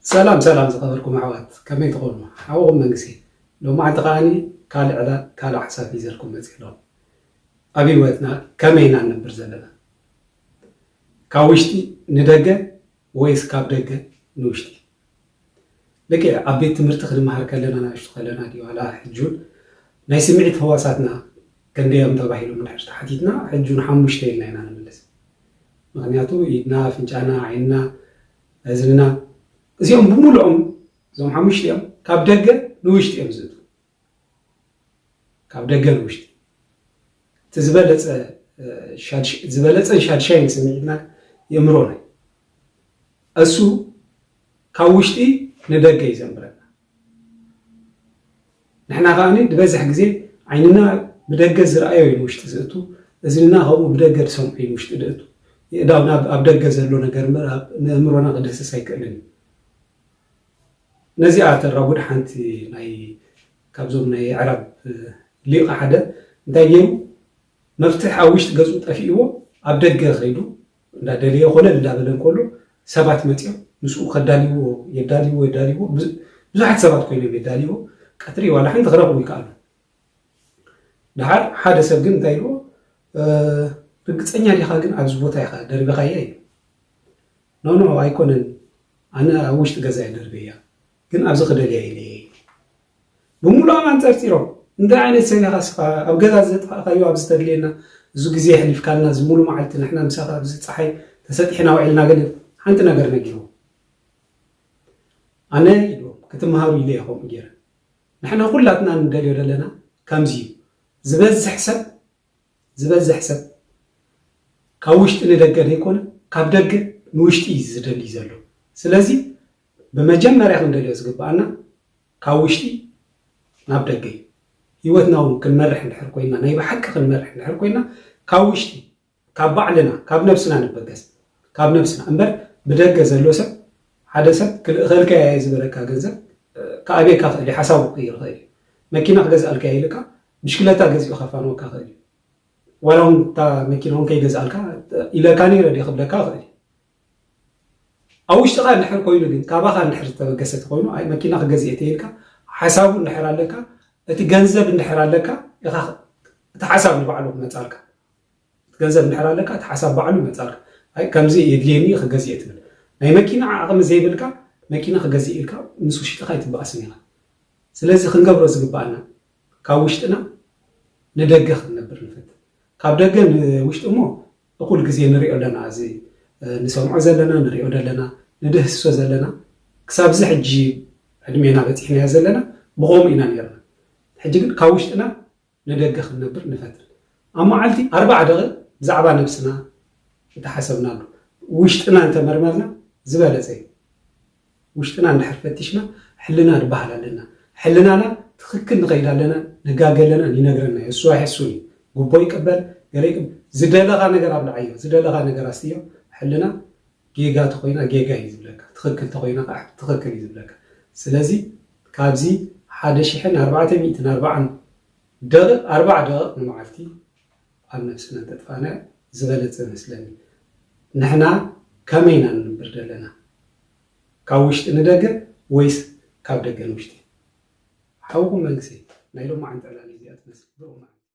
ሰላም ሰላም ዝኸበርኩም ኣሕዋት፣ ከመይ ትኾኑ? ሓውኹም መንግስቲ። ሎማዓንቲ ከዓኒ ካልእ ዕላል ካልእ ሓሳብ ሒዘልኩም መፅእ ኣለኹ። ኣብ ህይወትና ከመይ ኢና ንነብር ዘለና? ካብ ውሽጢ ንደገ ወይስ ካብ ደገ ንውሽጢ? ልክዕ ኣብ ቤት ትምህርቲ ክንመሃር ከለና፣ ንኣሽቱ ከለና ድዩ ዋላ ሕጂ እውን ናይ ስምዒት ህዋሳትና ከንደዮም ተባሂሎም እንድሕር ተሓቲትና፣ ሕጂ እውን ሓሙሽተ ኢልና ኢና ንምልስ። ምኽንያቱ ኢድና፣ ኣፍንጫና፣ ዓይንና፣ እዝንና፣ እዚኦም ብምሉኦም፣ እዞም ሓሙሽቲኦም ካብ ደገ ንውሽጢ እዮም ዝእትዉ። ካብ ደገ ንውሽጢ። እቲ ዝበለጸ፣ እ፣ ሻድሽ-፣ ዝበለጸን ሻድሻይን ስምዒትና የእምሮና እዩ። እሱ ካብ ውሽጢ ንደገ እዩ ዘንብረና። ንሕና ከኣኒ ዝበዝሕ ግዜ ዓይንና ብደገ ዝረኣዮ እዩ ንውሽጢ ዝእቱ፣ እዝንና ከምኡ ብደገ ዝሰምዖ እዩ ንውሽጢ ዝእቱ። የእዳውና ኣብ፣ ኣብ ደገ ዘሎ ነገር እምበር ኣብ፣ ንእምሮና ክድህስስ ኣይክእልን እዩ። ነዚኣ ተራጉድ ሓንቲ ናይ፣ ካብዞም ናይ ኣዕራብ ሊቕ ሓደ እንታይ ገይሩ፣ መፍትሕ ኣብ ውሽጢ ገዝኡ ጠፊእዎ ኣብ ደገ ከይዱ እንዳደለየ ኮለል እንዳበለ እንከሎ ሰባት መፂኦም ምስኡ ከዳልይዎ፣ የዳልይዎ፣ የዳልይዎ፣ ብዙ-፣ ብዙሓት ሰባት ኮይኖም የዳልይዎ፣ ቀትሪ ዋላ ሓንቲ ክረኽቡ ይከኣሉ። ደሓር ሓደ ሰብ ግን እንታይ ኢልዎ፣ "እ፣ ርግፀኛ ዲኻ ግን ኣብዚ ቦታ ኢኻ ደርቢኻያ?" ኢሉ። "ኖ፣ ኖ፣ ኣይኮነን፣ ኣነ ኣብ ውሽጢ ገዛ እየ ደርበያ፣ ግን ኣብዚ ክደልያ ኢለ እየ." ብምሉኦም ኣንፀርፂሮም፣ "እንታይ ዓይነት ሰብ ኢኻ እስኻ? ኣብ ገዛ ዘጥፋእካዮ ኣብዚ ተድልየና፣ እዚ ግዜ የሕሊፍካልና፣ እዚ ሙሉ መዓልቲ ንሕና ምሳኻ ኣብዚ ፀሓይ ተሰጢሕና ውዒልና፣ ግን ሓንቲ ነገር ነጊርዎ። ኣነ ኢልዎም፣ ክትመሃሩ ኢለ እየ ከምኡ ገይረ። ንሕና ኩላትና ንደልዮ ዘለና ከምዚ እዩ። ዝበዝሕ ሰብ፣ ዝበዝሕ ሰብ ካብ ውሽጢ ንደገ ዘይኮነ፣ ካብ ደገ ንውሽጢ እዩ ዝደሊ ዘሎ። ስለዚ ብመጀመርያ ክንደልዮ ዝግብኣና ካብ ውሽጢ ናብ ደገ እዩ። ህይወትና እውን ክንመርሕ እንድሕር ኮይና፣ ናይ ብሓቂ ክንመርሕ እንድሕር ኮይና፣ ካብ ውሽጢ፣ ካብ ባዕልና፣ ካብ ነብስና ንበገስ። ካብ ነብስና እምበር ብደገ ዘሎ ሰብ፣ ሓደ ሰብ ክልእኸልካ እየ ዝበለካ ገንዘብ፣ እ፣ ክኣብየካ ክእል እዩ፣ ሓሳቡ ክቕይር ይኽእል እዩ። መኪና ክገዝኣልካ እየ ኢልካ፣ ብሽክለታ ገዚኡ ከፋንወካ ክእል እዩ። ዋላ እውን እታ መኪና እውን ከይገዝኣልካ ኢለካ ነይረ ድየ ክብለካ ይኽእል እዩ። ኣብ ውሽጥኻ እንድሕር ኮይኑ ግን፣ ካባኻ እንድሕር ዝተበገሰ ተኾይኑ፣ ኣይ መኪና ክገዝእ እየ ተይልካ፣ ሓሳቡ እንድሕር ኣለካ፣ እቲ ገንዘብ እንድሕር ኣለካ፣ ኢኻ እቲ ሓሳብ ንባዕሉ ክመጻልካ። እቲ ገንዘብ እንድሕር ኣለካ፣ እቲ ሓሳብ ባዕሉ ይመጻልካ። ኣይ ከምዚ የድልየኒ ክገዝእ እየ ትብል። ናይ መኪና ዓቕሚ ዘይብልካ፣ መኪና ክገዝእ ኢልካ ምስ ውሽጥኻ ኣይትበኣስን ኢኻ። ስለዚ ክንገብሮ ዝግብኣና፣ ካብ ውሽጥና ንደገ ክንነብር ንፈትን። ካብ ደገ ንውሽጢ እሞ እኹል ግዜ ንሪኦ ኣለና። እዚ፣ እ፣ ንሰምዖ ዘለና፣ ንሪኦ ዘለና፣ ንድህስሶ ዘለና፣ ክሳብ እዚ ሕጂ ዕድሜና በጺሕናዮ ዘለና ብኸምኡ ኢና ነይርና። ሕጂ ግን ካብ ውሽጥና ንደገ ክንነብር ንፈትን። ኣብ መዓልቲ ኣርባዓ ደቂቕ ብዛዕባ ነብስና እንተሓሰብናሉ፣ ውሽጥና እንተመርመርና ዝበለጸ እዩ። ውሽጥና እንድሕር ፈቲሽና፣ ሕልና ዝበሃል ኣለና። ሕልናና ትኽክል ንኸይድ ኣለና፣ ንጋገ ኣለና፣ ይነግረና እዩ። እሱ ኣይሕሱን እዩ። ጉቦ ይቅበል፣ ገለ ይቅበል። ዝደለኻ ነገር ኣብልዓዮ፣ ዝደለኻ ነገር ኣስትዮ። ሕልና ጌጋ ተኾይና ጌጋ እዩ ዝብለካ፣ ትኽክል ተኾይና ከዓ ትኽክል እዩ ዝብለካ። ስለዚ ካብዚ ሓደ ሽሕን ኣርባዕተ ሚእትን ኣርባዓን ደቂቕ፣ ኣርባዓ ደቂቕ ንመዓልቲ ኣብ ነብስና እንተጥፋእና ዝበለጸ መስለኒ። ንሕና ከመይ ኢና ንነብር ዘለና? ካብ ውሽጢ ንደገ ወይስ ካብ ደገ ንውሽጢ? ሓውኩም መንግስቲ፣ ናይ ሎማዓንቲ ዕላል እዚኣ ትመስል። ብሩኽ መዓልቲ።